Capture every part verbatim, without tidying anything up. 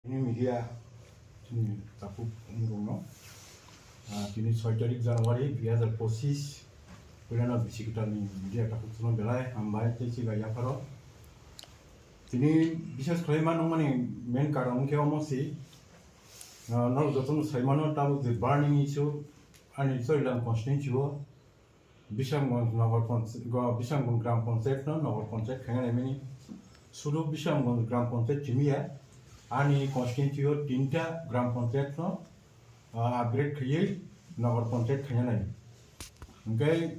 Media chini takhuk umrungno, ah, tini soi tarik January dui hazar pochis, puilano bisi kwtalni media takhuk chwngno belai hambai tei chibai yapharo. Tini bises khlai ma nangmani main karon wngkhe omo si, ah, norok jotono sai mano tabuk je burning issue ani Chorilam constituency o, Bisramganj Nagar Panch-, go-, Bisramganj Gram Panchayat no Nagar Panchayat khaina naimani. Sudu Bisramganj Gram Panchayat simi ya. Ani constituency o tinta Gram Panchayat no, ah, upgrade khaiwi Nagar Panchayat khaina nai. Hingke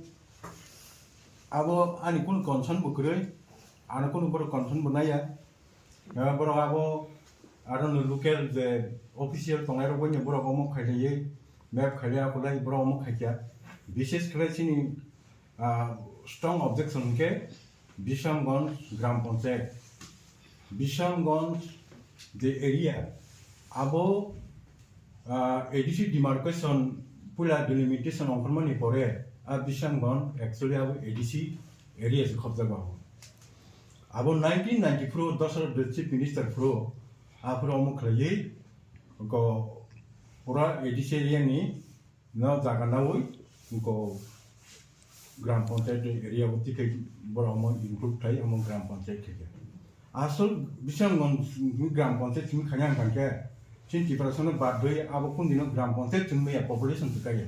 abo ani kunu concern bo kwrwi, ano kunu borok concern bo naiya. Ah, borok abo, aro no local je official tongnai rok bai no borok omo khailaiwi, map khailai akulai borok omo khaikya. Bishes khlai chini, ah, strong objection hwnkhe Bisramganj Gram Panchayat. Bisramganj je area, abo, ah, A D C demarcation puila delimitation ongkhormani pore, ah, Bisramganj actually abo A D C area se khobjago abo. Abo nineteen ninety-four o Dasarath Debbarma Chief Minister phuru aphuru omo khlaiwi go pura A D C area ni no jaga nawi go Gram Panchayat area o tikai borok omo include khai omo Gram Panchayat khai khe. Asol Bisramganj Gram Panchayat simi khanya hwnkhe Chini Tiprasa no bad doi abo kundino Gram Panchayat chwng maya population se kaya.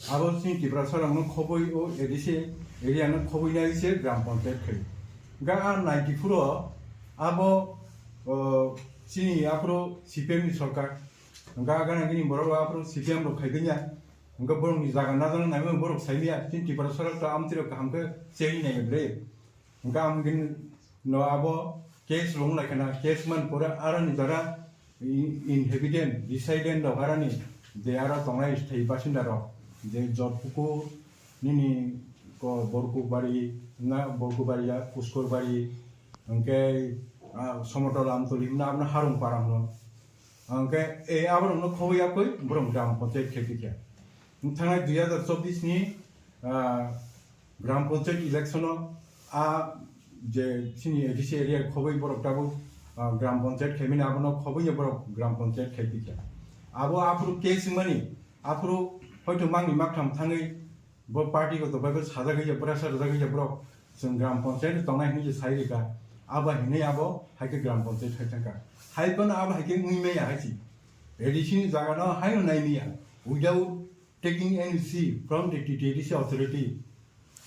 Abo chini Tiprasa rok no khoboi o A D C area no khoboi nai se Gram Panchayat khai. Ga a ninety-four o abo, o, chini aphuru C P M ni sorkar. Ga gana gini borok aphuru C P M rok khai ganya. Ga borok ni jaga na jana nai borok sai maya chini Tiprasa rok ta amtwi rok kaham khe cheng nai bre. Hingke ang gini no abo case rung lai khana, case man pore aro ni jora i-, inhabitant, resident rok aro ni je aro tongnai thai basinda rok, je Jotpukur nini ko Borkuk bari, na Borkuk bari ya, Puskor bari, hingke, ah, Somotol Amtoli na abna Harung Parang no. Hingke e abo rok no khoboi yakoi borok gram panchayat khe khe. Thangnai dui hazar chobbish ni, ah, Gram Panchayat election o a je chini A D C area khoboi borok tabuk, ah, Gram Panchayat khaimani abono khoboi borok Gram Panchayat khai tikha. Abo aphuru case wngmani aphuru hoito mangni maktham thangwi bo party goto bai bo sajagwi ya, pressure rwjagwi ya borok chwng Gram Panchayat tongnai hinwi je sai rikha. Abo hinwi abo haikhe Gram Panchayat khai thangkha. Hai phano abo haikhe wngwi maya hai si. A D C ni jaga no haino nai maya without taking N O C from the T T A D C authority,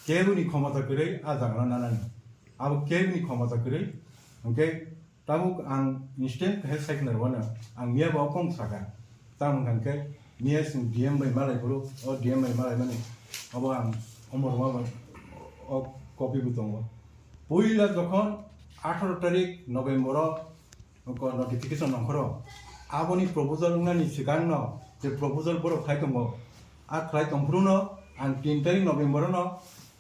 keboni khomota kwrwi a jagano nanani. Abo keboni khomota kwrwi, hwnkhe tabuk ang instant kahai second wano ang miya bo kong saka. Tamo hwnkhe miya sing D M bai malai phuru, o D M bai malai mani abo ang omor ma o copy bo tongo. Puila jokhon atharo tarik November o ko notification nongkhoro. Aboni proposal wngnani swkangno je proposal borok khai tongo, a khlai tongphuru no ang tin tarik November no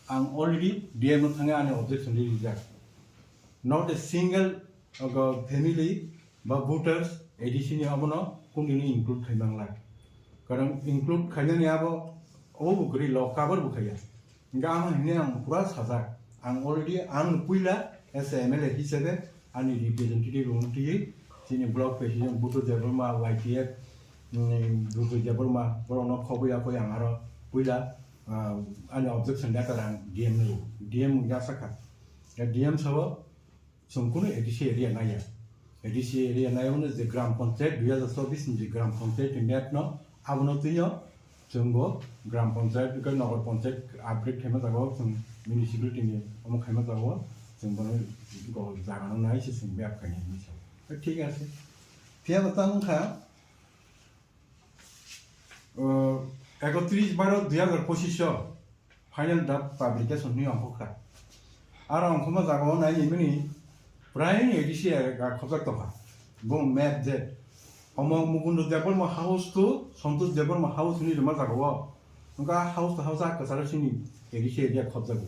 ang already D M no thangwi ani objection rijak. Not a single, uh, family ba voters A D C ni abono kundini include khai manglak. Karon include khainani abo obo bo kwrwi lo cover bo khaiya. Hingke ano hinwi ang pura sajak. Ang already ang puila as a M L A hisabe ani representative rok twiwi chini block president Buddha Debbarma, Y T F, mm, Buddha Debbarma, borokno khobwi yakwi ang aro puila, ah, ani objection letter ang D M no rw-, D M ya sakha. Ya D M sabo, Chwng kunu A D C area naiya. A D C area naiya hwnwi je Gram Panchayat dui hazar chobbish ni je Gram Panchayat ni map no, abono twiyo chwng bo Gram Panchayat, tei Nagar Panchayat upgrade khaima jaga o chwng municipality ni omo khaima jaga o chwng bono go jaga no nai se chwng map khainai hinwi sa. Thik ase. Phiya bo tamo wngkha, O, ekotris baro dui hazar pochis o final draft publication hwnwi ongkhokha. Aro ongkhokma jagao nai nini prai A D C ga khobjak tongkha. Bung map je. Omo Mukundo Debbarma House to Santosh Debbarma House hwnwi rwma jagao. Wngkha house to house a kwcharo chini A D C area khobjago.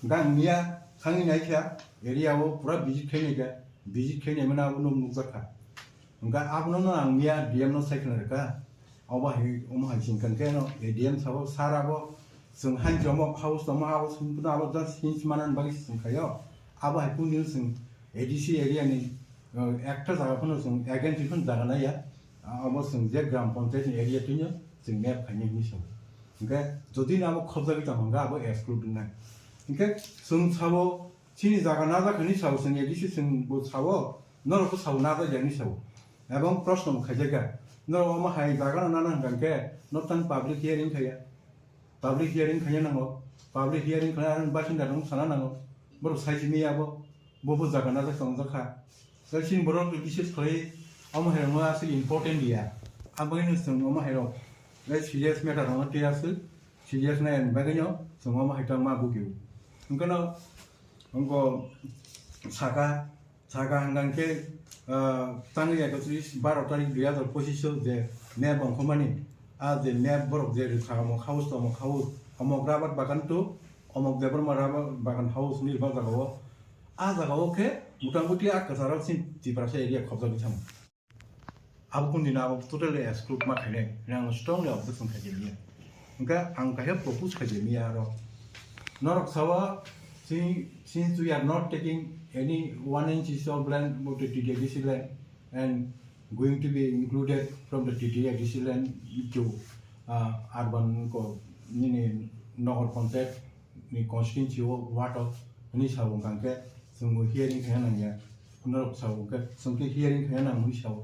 Hwnkhe ang miya thangwi naikha area o pura visit khainai kha. Visit khainai mano abono nukjakha. Hwnkhe abono no ang miya D M no sai khna rwkha. Obo hai, omo hai sing kha khe no A D M sabo sir abo chwng hain jomo house tomo house hwnphano abo just hinwi manani bagwi se chwng khaio. Abo hai kunu chwng A D C area ni Ekta jaga phano chwng against phano jaga naiya, abo chwng je gram panchayat ni area twino chwng map khainai hinwi sao. Hinkhe jodi no abo khobjagwi tongkha, hinkhe abo exclude wngnai. Hinkhe chwng sao, chini jaga najak hinwi sao, chwng A D C chwng bo sao, norok bo sao najak ya hinwi sao. Ebong proshno bo khaijakya, norok omo hai jaga no nana hwnkha hinkhe norok tang public hearing khaiya. Public hearing khaina nango, public hearing khaina ang basinda rok sana nango, borok sai simi abo, bo bo jaga najak tongjak kha. Tei chini borok research khlai omo hai rok no aswk important dia, aboni no chwng omo hai rok tei serious matter rok no tei aswk serious nai ni bagwi no chwng omo hai tongma bugio. Hwnkhe no wngkha saka Saka hwnkha khe, ah, tangwi ekotris baro tarik dui hazar pochish o je map ongkhormani, a je map borok je rwkha, omok house to omok house, omok rubber bagan to omok Debbarma rubber bagan house hinwi rijak jaga o. A jaga o khe mota moti a kwcharo chini Tiprasa area khobjagwi thangma. Abo kundina abo totally exclude ma khainai, ang strongly objection khaijak liya. Hwnkhe ang kaisa propose khaijak liya aro. Norok sawa, si-, since we are not taking any one inch of land of the T T A D C land and going to be included from the T T A D C land to, uh, urban ko, nini Nagar Panchayat ni constituency o ward o hwnwi sao, hwnkha khe chwng bo hearing khaina nangya, norok sao, hwnkhe chwng khe hearing khaina nang hwnwi sao.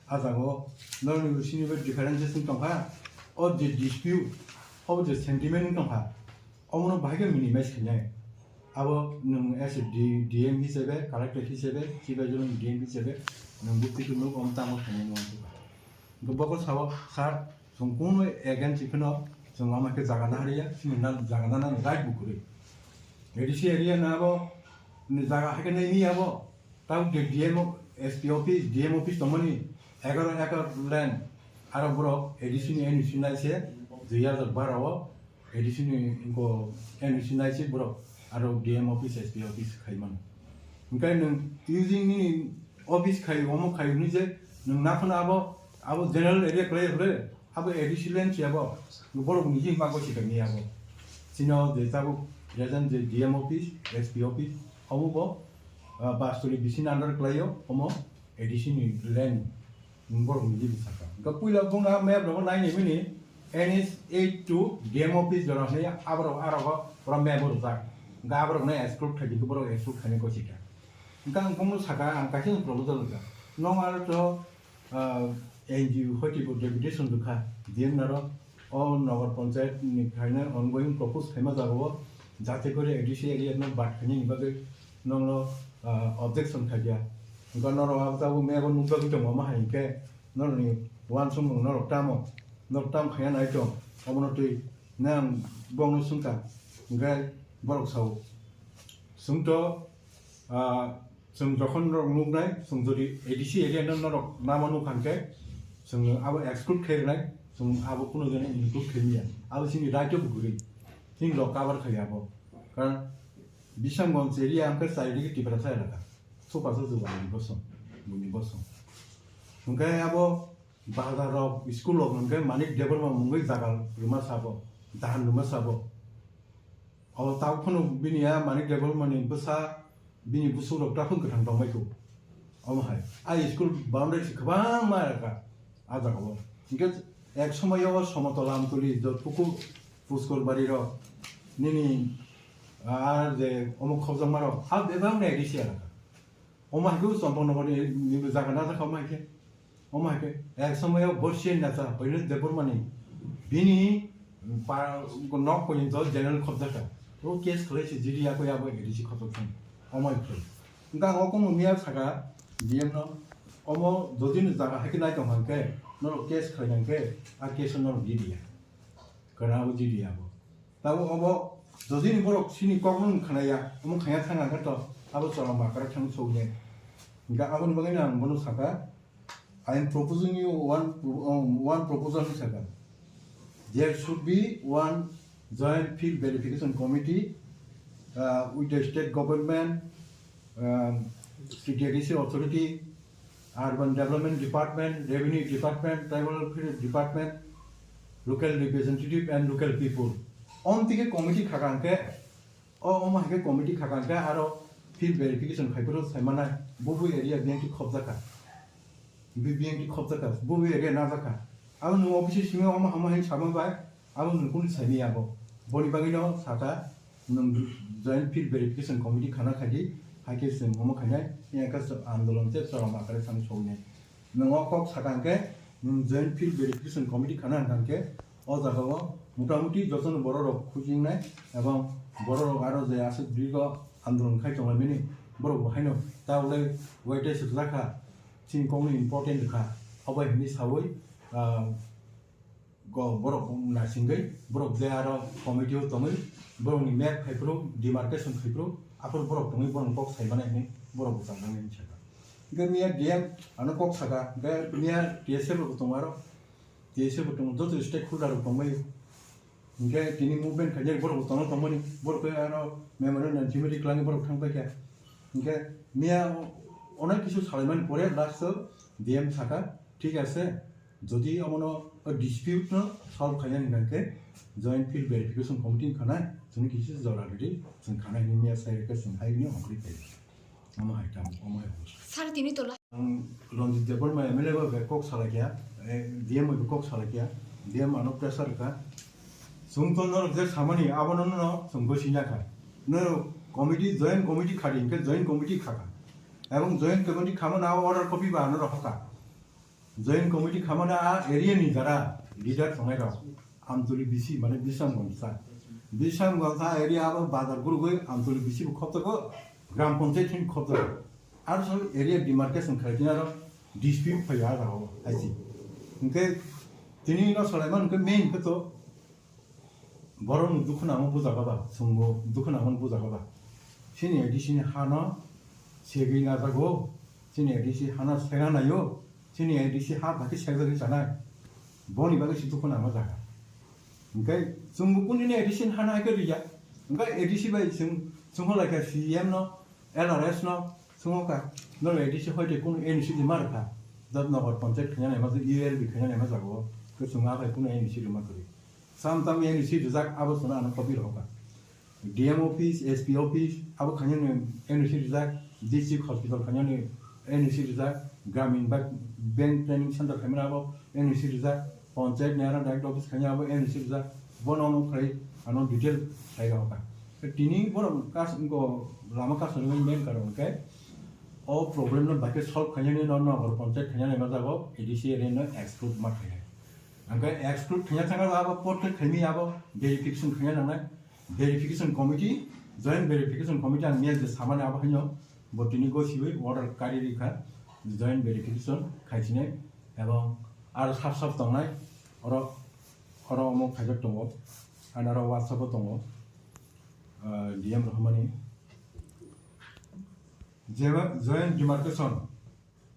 A jaga o norokni bisingni bo differences wng tongkha, o je dispute, o je sentiment wng tongkha, omono bahai khe minimize khainai. Abo nwng as a D-, D M hisabe, collector hisabe, chibai jora D M hisabe nwng bukti khe nuk om tamo khainai nung. Hwnkhe bokol sao, "Sir, chwng kunu against phano chwng ama khe jaga na hariya, chini na jaga na nang right bo kwrwi." A D C area na abo ni jaga hai khe nai ni abo, tamo D M, S P office, D M office tongmani egaroh acre land, aro borok A D C ni N O C nai se dui hazar baro o A D C ni, inko N O C nai se borok aro D M office, S P office khai mano. Hwnkhe nwng using nini office khai, omo khai hwnwi je nwng naphano abo, abo general area kwlai hwle, abo A D C land se abo, borok niji ma gosi kami abo. Chino je tabuk rejan je D M office, S P office, omo bo, ah, Bastoli bisini under kwlaio, omo A D C ni land. Borok ni bini saka. Hwnkhe puila bongni map rogo nai ni bini N H eight to D M office jora hinwi aborok, arogo pura map o rwjak. Hwnkhe aborok no exclude khai di, borok exclude khaina gosi kha. Hwnkhe ang bongno saka, ang kaisa proposal rwkha. Nong aro to, ah, N G O hoi twibo deputation rwkha. D M naro o Nagar Panchayat ni khaina ongoing propose khaima jaga o jate kore A D C area no bad khainani bagwi nongno, ah, objection khaikha. Hwnkhe norok abo tabuk map o nukjagwi tongo, omo hai hwnkhe norokni uansukmung norok tamo, norok tamo khaina nai tong, obono twi nang bongno swngkha, hwnkhe borok sao, "Chwng to, ah, chwng jokhon norok nuknai, chwng jodi A D C area no norok lama nukha hwnkhe, chwng abo exclude khe rwnai, chwng abo kunu jone include khe manya, abo chini right o bo kwrwi, chini rok cover khai abo." Karon Bisramganj area hwnkhe charidike Tiprasa elaka. Supasu jugal ni bosong, bini bosong. Hwnkhe abo bazar rok, school rok hwnkhe Manik Debbarma mungwi jaga rwma sabo, dahan rwma sabo. O tabuk phano bini a Manik Debbarma ni bwsa, bini bwswk rok takhuk kwthang tongbai kho. Omo hai. A school boundary se kwbangma elaka. A jaga o. Hingke ek somoyo o Somotol, Amtuli, Jotpukur, Puskor bari rok, nini, ah, je omo khobjakma rok, ha bebak nai risi elaka. Omo hai khe Chompok Nogor ni, ni jaga na jakha omo hai khe. Omo hai khe ek somoyo Borsian nasa, Pailas Debbarma ni, bini pa-, nok porjonto general khobjakha. O case khlai se G D A koi abo A D C khobjak thang. Omo hai khe. Hingke ang o kung miya saka D M no, omo jodi ni jaga hai khe nai tong hang khe, norok case khlai nang khe, a case o norok di diya. Kana abo di diya abo. Tabo obo jodi ni borok sini kok no khna ya, omo khaya thang ang khe to, abo cholom ba kwrak thang sok ya. Hingke aboni bagwi no ang bono saka, I am proposing you one, um, one proposal ni saka. There should be one joint field verification committee, uh, with the state government, um, T T A D C authority, urban development department, revenue department, tribal welfare department, local representative and local people. Om tike committee khakang ke, o, om hai khe committee khakang ke aro Field verification khai phuru sai manai, bo bo area B M T khobjakha. B-, B M T khobjakha, bo bo area najakha. Abo nwng office simi omo hamo hai sama bai, abo nwng kunu saini abo. Boni bagwi no saka, nwng joint field verification committee khana khaidi, hai khe chwng omo khainai, yang khe andolon se chwng akare thang soknai. Nwng o kok saka hwnkhe, nwng joint field verification committee khana hwnkha hwnkhe, o jagao motamuti jotono bororok khujingnai, ebong bororok aro je aswk dirgo andolon khai tonglaimani, borok bo haino ta ulai waitai swkjakha, chini kokno important kha, obo hinwi saui, ah, go borok naisingwi, borok je aro committee o tongwi, borokni map khai phuru, demarcation khai phuru, aphuru borok tongwi borokni kok sai mani hinwi borok bo chajak nai hinwi sakha. Hwnkhe miya D M ano kok saka, hwnkhe miya T S F rok tongo aro, T S F rok tongo, joto stakeholder rok tongmani. Hwnkhe tini movement khaijak borok bo tongna tongmani, borok khe ano memorandum simi ri kwlangwi borok thang paikha. Hwnkhe miya o-, onek kisu salaimani pore last o D M saka, thik ase, jodi omono o dispute no solve khainani hwnkhe joint field verification committee wngkha nai, chwngno kisa jora rwdi, chwng khanai hinwi miya sai rwkhe chwng hai hinwi hongkhorwi phai. Omo hai tamo, omo hai omo. Sir, tini tola. Ang Ranjit Debbarma M L A bai kok salai kha, eh, D M bai kok salai kha, D M ano pressure kha. Chwng to norok je samani abono no chwng bo sina kha. No committee, joint committee khadi hwnkhe joint committee kha kha. Ebong joint committee khama na order copy ba ano rokha kha. Joint committee khamani a area ni jara leader tongnai rok, Amtuli B C, mane Bisramganj sa. Bisramganj sa area abo bazar gurugwi Amtuli B C bo khopjago, gram panchayat hin khopjago. Aro so area demarcation khlai tini aro dispute phai a jagao haisi. Hwnkhe tini no salaiman hwnkhe main khe to Borokni dukhu nangma bujago ba, chwngbo dukhu nangmani bujago ba. Chini A D C ni hano segwi najago, chini A D C hano sega naio, chini A D C ha bai khe segjagwi chanai. Boni bagwi se dukhu nangma jaga. Hwnkhe chwngbo kunini A D C ni hano hai khe rwya. Hwnkhe A D C bai chwng, chwngkha lai kha C E M no, L R S no, chwngkha. Norok A D C hoi de kunu N O C di ma rwkha. Jat Nagar Panchayat khaina naima jago, U L B khaina naima jago. Khe chwng a bai kunu N O C rwma kwrwi. Sam tam N O C rijak, abo chwngno ano copy rohor kha. D M office, S P office, abo khaina ni N O C rijak, district hospital khaina ni N O C rijak, gramin ba bank training center khaimani abo N O C rijak, panchayat ni ano direct office khaina abo N O C rijak, bono omo khlai ano detail khai rohor kha. Tini borok kas-, go lama kasonwi main karon khe o problem no bai khe solve khaina ni no Nagar panchayat khaina ni ma jago A D C area no exclude ma khainai. Hwnkhe exclude khaina thangna abo portrait khaimi abo verification khaina nangnai. Verification committee, joint verification committee ang miya je samani abo haino bo tini gosiwi order kari rikha joint verification khaisinai ebong aro sap sap tongnai oro, oro omo khaijak tongo and aro WhatsApp o tongo, ah, D M rohormani jeba joint demarcation.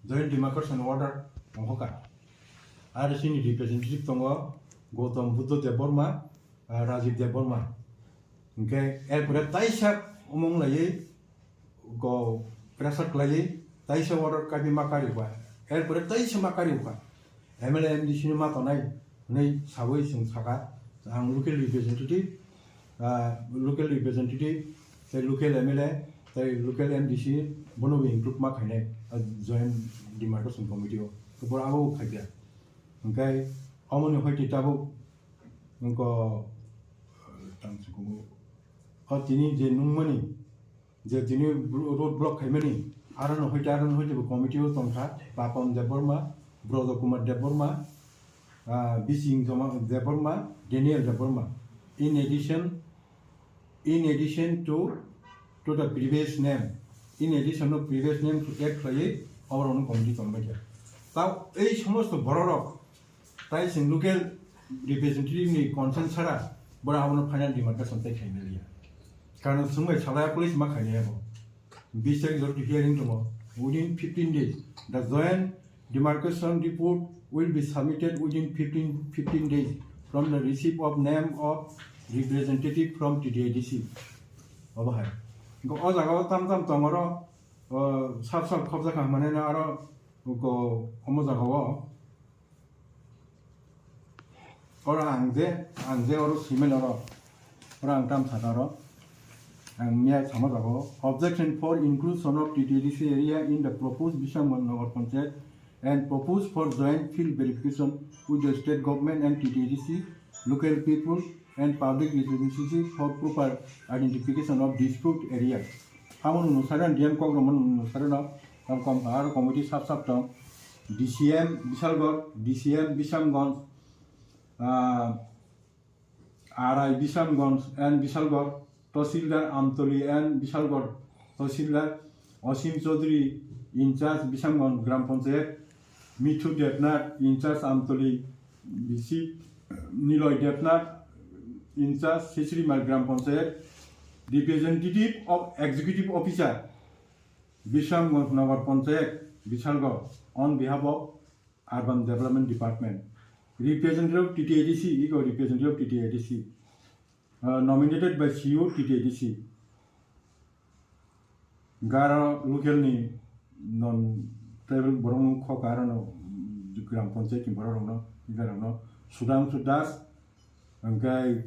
Joint Demarcation Order ongkha kha. R S C ni representative tongo Gautam Buddha Debbarma, ah, Rajiv Debbarma. Hwnkhe erpore taisa omong laiwi go pressure khlaiwi taisa order kabi ma kari kha. Erpore taisa ma kari kha. M L A M D C ni ma tongnai. Hwnwi sawi chwng sakha, ang local representative, ah, local representative, tei local M L A, tei local M D C, bono bo include ma khainai, ah, joint demarcation committee o. Tobor abo khai kha. Hwnkhe omoni hoi twi tabuk wngkha, tang se kumu. O tini je nungmani, je tini blo-, road block khaimani, aro no hoite, aro no hoite bo committee o tongkha, Papam Debbarma, Brojo Kumar Debbarma, ah, Bising Joma Debbarma, Daniel Debbarma. In addition, in addition to, to the previous name, in addition to previous name to add khlaiwi, abo rokno committee tongbaikha. Tao ei somosto bororok, Tai chwng local representative ni consent chara, bora abono final demarcation tai khaina liya. Karon chwng bai salai police ma khainai abo. Bis tarik jora hearing tongo. Within fifteen days, the joint demarcation report will be submitted within fifteen, fifteen days from the receipt of name of representative from T D A D C. Obo hai. Hwnkhe o jaga o tam tam tongo ro, o, sab sab khobjakha hwnmani no aro go omo jaga o. Oro ang je, ang je oro simel oro, oro ang tam saka oro. Ang miya sama jago. Objection for inclusion of T T A D C area in the proposed Bishamganj Nagar Panchayat and propose for joint field verification with the state government and T T A D C, local people and public representative for proper identification of dispute area. Amo nung nung sari D M kok rok nung nung sari no, tam kom aro committee sap sap tong. D C M Bishalgarh, D C M Bishamganj, ah, R I Bishamganj and Bishalgarh, Tahsildar Amtoli and Bishalgarh, Tahsildar Asim Chaudhary, in charge Bishamganj Gram Panchayat, Mithu Debnath, in charge Amtoli B C, Niloy Debnath, in charge Sisrimal Gram Panchayat, representative of executive officer, Bishamganj Nagar Panchayat, Bishalgarh, on behalf of Urban Development Department, representative T T A D C, ego representative T T A D C, uh, nominated by C E O T T A D C. Garo local ni non tribal borok no kok aro no, mm, Gram Panchayat ni borok rok no, ego rok no, Sudhangshu Das, hwnkhe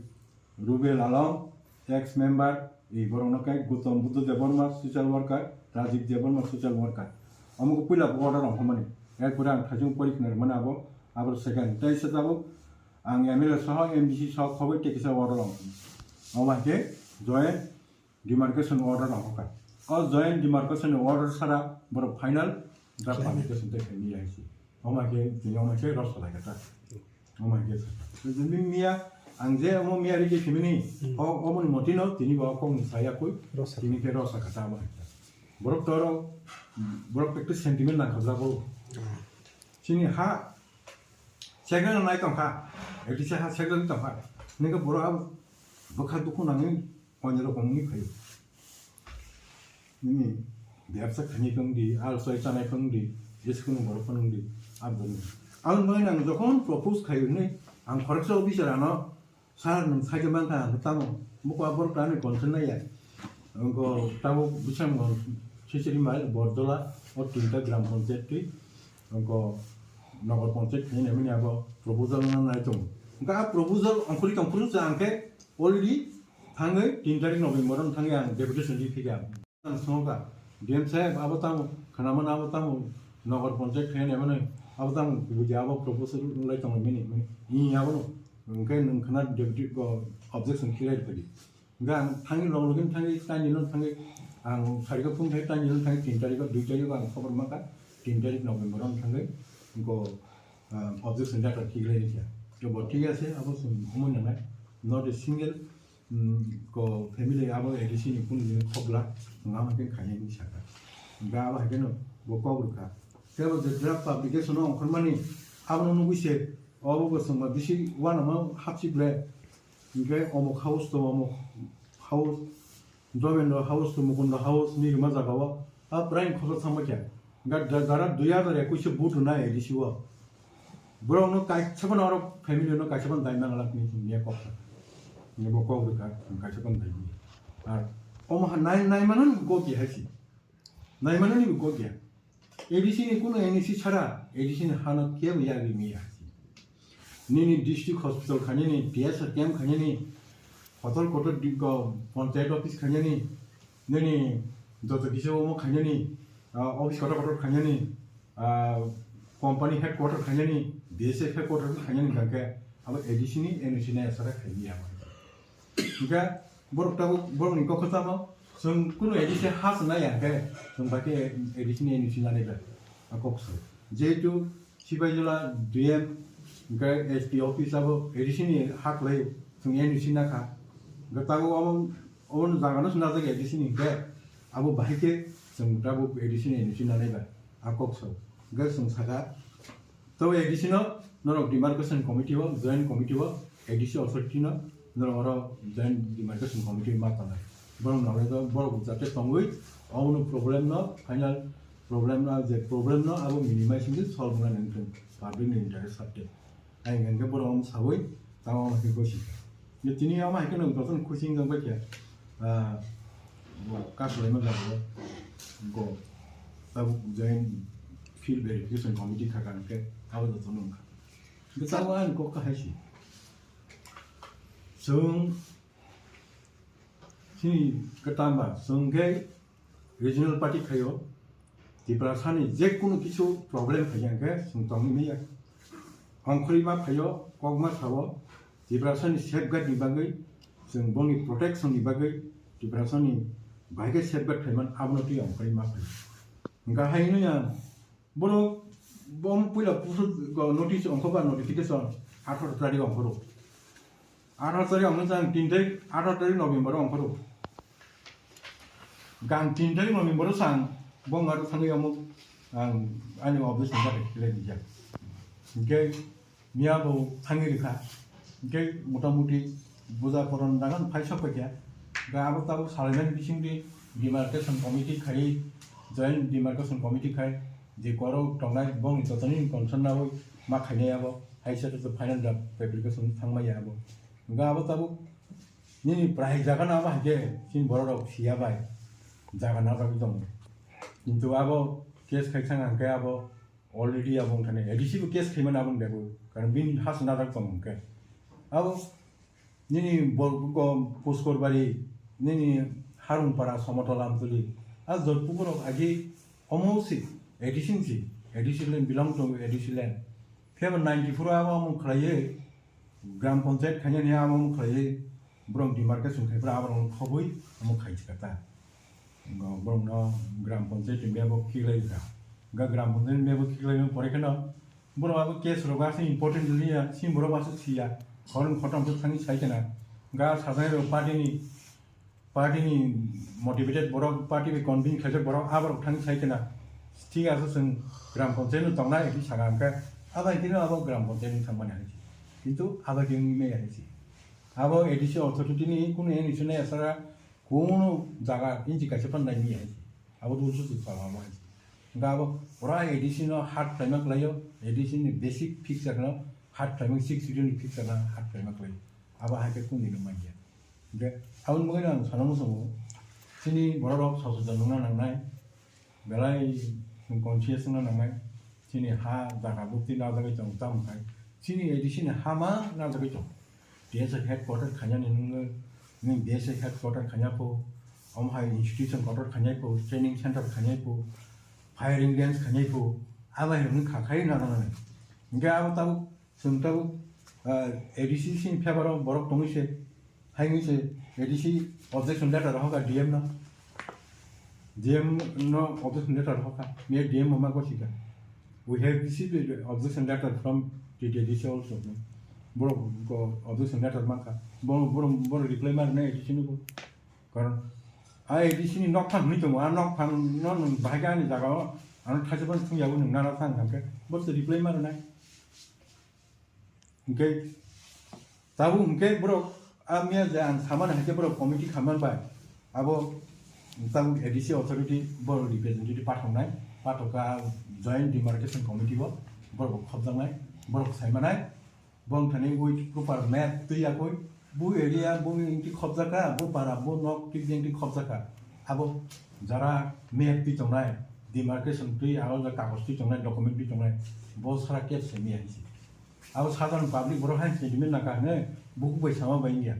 Rubel Alam, ex member, e borok no khe Gautam Buddha Debbarma social worker, Rajiv Debbarma social worker. Omo khe puila order rok hamani. Erpore ang thaisung pori khna rwmani abo, abo second. Tei se tabuk ang M L A soho, M D C soho khoboi tei kisa order rok. Omo hai khe joint demarcation order rok kha. O joint demarcation order sara borok final draft publication tei khaini hai si. Omo hai khe tini omo hai khe rw salai kha ta. Omo hai khe sa. Tini miya ang je omo miya rigi phimini, o, omo ni motino tini bo kok ni saya koi, tini khe rw sa kha ta omo hai khe. Borok toro, borok ekta sentiment nang kha jabo. Chini ha, second nai tong kha, ekta ha second tong kha. Ningkhe borok abo bwkha dukhu nangwi, Onyo rok wngwi phaio. Nini bebsa khainai phang di, al soi chanai phang di, jeskunu borok phano wng di, aboni. Aboni bagwi ang jokhon propose khaio hinwi, ang khoroksa officer ano, "Sir, nwng saikhe mankha, ang tamo?" Buko a borok to ani concern naiya. Wngkho tabuk Bishamganj, Sisiri Mail, Bordola, o tinta gram panchayat twi, wngkho Nagar panchayat khainai mani abo proposal wngna nai tongo. Wngkha a proposal ongkhorwi tongphuru se ang khe already thangwi tin tarik November-o thangwi ang deputation ri phikha. Ang songkha, "D M saheb, abo tamo khwnamano, abo tamo Nagar Panchayat khaina mano, abo tamo buji abo proposal wngwi tongo mini, mini, i abono, hwnkhe nwng khwna deputy go objection khlai rwphadi." Hwnkhe ang thangwi long login thangwi, taini no thangwi, ang sarikho phung thangwi, taini no thangwi, tin tarikho, dui tarikho ang khobor mankha, tin tarik November-o thangwi, go, ah, objection letter khlai rwkha. To bo thik ase, abo chwng humui nangnai, not a single, mm, ko family abo A D C ni kunu jini khobla, nga hwnkhe khainai hinwi sakha. Hwnkhe abo hai kheno bo kok rwkha. Tei bo je draft publication-o ongkhormani, abono nugwi se, obo bo chwngma bisi uanama hapsi ble, hwnkhe omok house to omok house, Jomendra House to Mukunda House ni rwma jagao a prime khoroksa thangma khe. Ga-, ga-, jara dui hazar ekwis o vote rwnai A D C o. Borok no kaisa phano oro family no kaisa phano dai manglak ni chwng ya kok. Ni bo kok rwkha, chwng kaisa phano dai manya. Ar omo ha nai, nai mano ni bo kok ya hai si. Nai mano ni bo kok ya. A D C ni kuno N O C chara, A D C ni hano kebo yagwi maya. Nini district hospital khainani, T S R camp khainani, hotel kotor di-, go-, panchayat office khainani, nini joto kisa omo khainani, ah, office kotor kotor khainani, ah, company headquarter khainani, B S F headquarter khainani hwnkhe abo A D C ni N O C nai asara khaimaya. Hingke borok tabuk borokni kok kwchamo chwng kunu A D C ha chwng nai ya khe chwng bai khe A D C ni N O C nanai bai a kok se. Jehetu Sipaijala D M hingke S P office abo A D C ni ha kwlai chwng N O C na kha. Hingke tabuk omo, omo jaga no chwng najak A D C ni hingke abo bahai khe chwng tabuk A D C ni N O C nanai bai a kok se. Hingke chwng saka Tei A D C no norok demarcation committee o, joint committee o, A D C authority no norok oro joint demarcation committee ma tongnai. Borok nalai do, borok jate tongwi obono problem no, final problem no, je problem no abo minimize wngwi solve wngna nang thung, public ni interest sakhe. Ai hwnkhe borok omo sawi tamo omo khe gosi. Je tini omo hai kheno jotono khusi wng jak bai khe, ah, bo kasalai ma jago, bo tabuk joint field verification committee kha kha hwnkhe abo jotono wngkha. Hwnkhe tabuk ani kok kahai se. Chwng Chini kwtangba chwng khe regional party khaio, Tiprasani je kunu kisu problem phaiya hwnkhe chwng tongwi manya. Ongkhorwi ma phaio, kok ma sao, Tiprasani safeguard ni bagwi, chwng boni protection ni bagwi, Tiprasani bai khe safeguard khaiman abono twi ongkhorwi ma phaio. Hwnkha hai hwnwi ang Borok bo puila pusu go notice ongkho ba notification atharo tarik ongkhoro. Atharo tarik ongkho jang tin tarik, atharo tarik November ongkhoro. Gang tin tarik November sang bong aro thangwi amo ang ani office ni gate khilai dijak. Hingke Miya bo thangwi rwkha. Hingke motamuti buja koron dagan phai sok paikha. Hingke abo tabuk salaimani bisingtwi demarcation committee khai, joint demarcation committee khai, je korok tongnai bongni jotono concern naui ma khainai abo, hai se to final draft fabrication thangmaya abo. Hingke abo tabuk nini prai jaga no abo hai khe chini borok rok siya bai jaga najagwi tongo. Kintu abo case khai thang hingke abo Already abo wngkha ne A D C bo case khaimani aboni bagwi, karon bini ha se najak tongo hwnkhe. Abo nini bo-, bo-, Puskorbari, nini Harungpara, Somotol, Amtuli, a Jodhpur borok agi omo si A D C ni si, A D C land belong to A D C land. Phiya bo ninety-four o abo omo khlaiwi, Gram panchayat khainani amo khlaiwi borok demarcation khai phuru aborok khobwi amo khai kha ta. Borok no gram panchayat ni map o khiklai kha. Ga gram panchayat ni map o khiklai pore kheno borok abo case rok aswk important liya, sini borok aswk siya. Khorang khotam khe thangwi sai khena. Ga sajai rok party ni Party ni motivated borok, party bai convince khaijak borok, aborok thang sai khena. Thik ase chwng gram panchayat no tongnai hinwi saka hwnkhe, abai kheno abo gram panchayat no thangmani hai se. Kintu abai khe wngwi maya hai se. Abo A D C authority ni kunu any sene asara kunu jaga inchi kaisa phan nai maya hai se. Abo rules o chwng salama hai se. Hwnkhe abo pura A D C no hard khlaima khlaio, A D C ni basic fixture no hard khlaima, six schedule ni fixture no hard khlaima khlaio. Abo hai khe kunu no manya. Hingke aboni bagwi ang sana muchungo, chini borok rok sosetan wngna nangnai, belai conscious wngna nangnai, chini ha jaga bukti najagwi tongo, tamo khai chini A D C ni ha ma najagwi tongo. D S F headquarter khainani nwng, nwng D S F headquarter khaina pho, omo hai institution kotor khainai pho, training center khainai pho, firing range khainai pho, abo hai nwng kha khai na nangnai. Hingke abo tabuk Chwng tabuk, ah, A D C ni favour o borok tongwi se, hai wngwi se A D C objection letter rohor kha D M no. D M no objection letter rohor kha, miya D M bo ma gosi kha. We have received the objection letter from the A D C also. Borok ko objection letter man kha. Borok, borok, borok reply ma rwnai A D C no bo. Karon a A D C ni nokphang hwnwi tongo, a nokphang no nwng bahai khe ani jaga o ano thaisa phano thung ya bo nwng nana thang thang khe bo se reply ma rwnai. Hingke tabuk hingke borok a miya je ang samani hai khe borok committee khamani bai abo tabuk A D C authority borok representative pathoknai, pathok kha joint demarcation committee o borok bo khopjaknai, borok saimanai, bongthani with proper map twi yakui, bo area bo engti khopjak kha, bo para bo nok twi engti khopjak kha, abo jara map twi tongnai, demarcation twi aro kagoj twi tongnai, document twi tongnai, bo sara case se miya hinsi. Abo sadharon public borok hai sentiment nangkha hwnwi bukhuk bai sama bai wngya.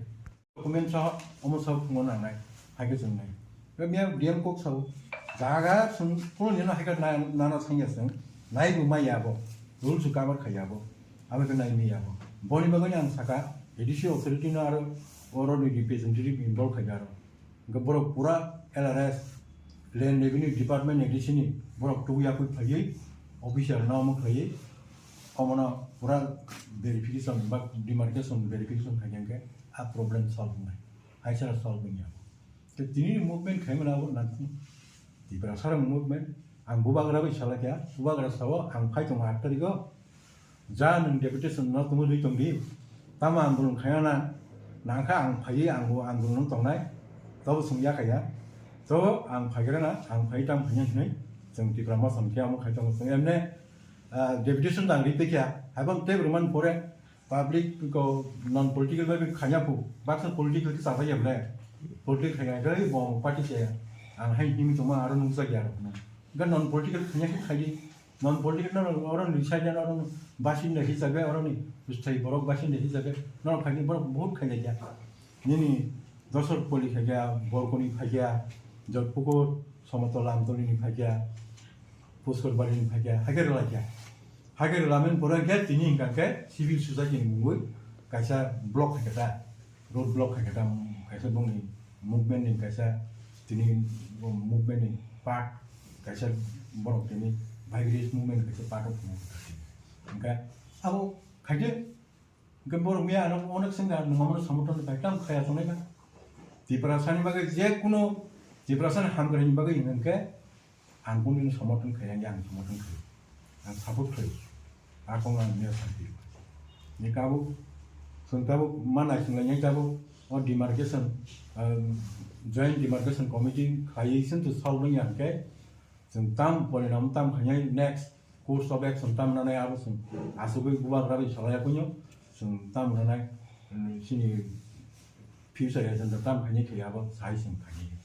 Document saha omo saha phungo nangnai, hai khe chwngnai. Miya D M kok sao, jaga chwng phungo nino hai khe na-, nana sangya chwng, nai bo maya abo, rules o cover khaiya abo, abo khe nai maya abo. Boni bagwi ang saka, A D C authority no aro oro ni representative involve khaiya aro. Hwnkhe borok pura L R S, Land Revenue Department ni A D C ni borok tubui yakui phaiwi officer no omo khlaiwi omono pura verification ba demarcation verification khaikhe hwnkhe a problem solve wngnai, hai sara solve wngya. Tei tini ni movement khaimani abo nangkukmani Tiprasa rok movement, ang bubagra bai salai kha, bubagra sao ang phai tongo aat tarikh o, Ja nwng deputation no tongwi rwi tong di, tamo andolon khaina nang, nangkha ang phaiwi ang bo andolon tongnai, tobo chwng yakha ya, to ang phaigrana, ang phai tang phaiya hinwi chwng Tipra Motha ni khe omo khai tongo chwng emne, ah, deputation tang ri twi kha, haiphano tei rwmani pore public ko non political bai khaina phu, baksa political khe chajak ya ble, political khaina khe bo party se ang hai himwi tongma aro nukjak ya rok no, ga non political khaina khe khai di. Non political no oro ni side no oro basinda hisabe oro ni bwsai borok basinda hisabe no khaini borok bahut khainai kha. Nini Dosor poli khaikha, Borkoni khaikha, Jotpukur, Somotol Amtoli ni khaikha, Puskor Bari ni khaikha, haikhe rwlaikha. Haikhe rwlamin pore khe tini hingka khe civil society ni mungwi kaisa block khaikha ta, road block khaikha ta, kaisa bongni movement ni kaisa tini movement ni part kaisa borok tini migrant movement kaisa part of hingka abo khaikhe Hingke borok miya ano onek sengkha, nwng amo samothan khlai tam khaya tongnai kha. Tiprasani bagwi je kuno Tiprasani hamkrai ni bagwi hingke ang kunu samothan khaya, ang samothan khaya, ang support khaya. Akong ang miya santi. Ni kabo, sung kabo mana sung lai kabo o demarcation, um, joint demarcation committee khayai sing to solve yang ke. Chwng tam porinam tam khainai next course of action tam nanai abo chwng asugwi bubagra bai salai ya puino chwng tam nanai, mm, chini future agenda tam khainai khe abo sai chwng khainai.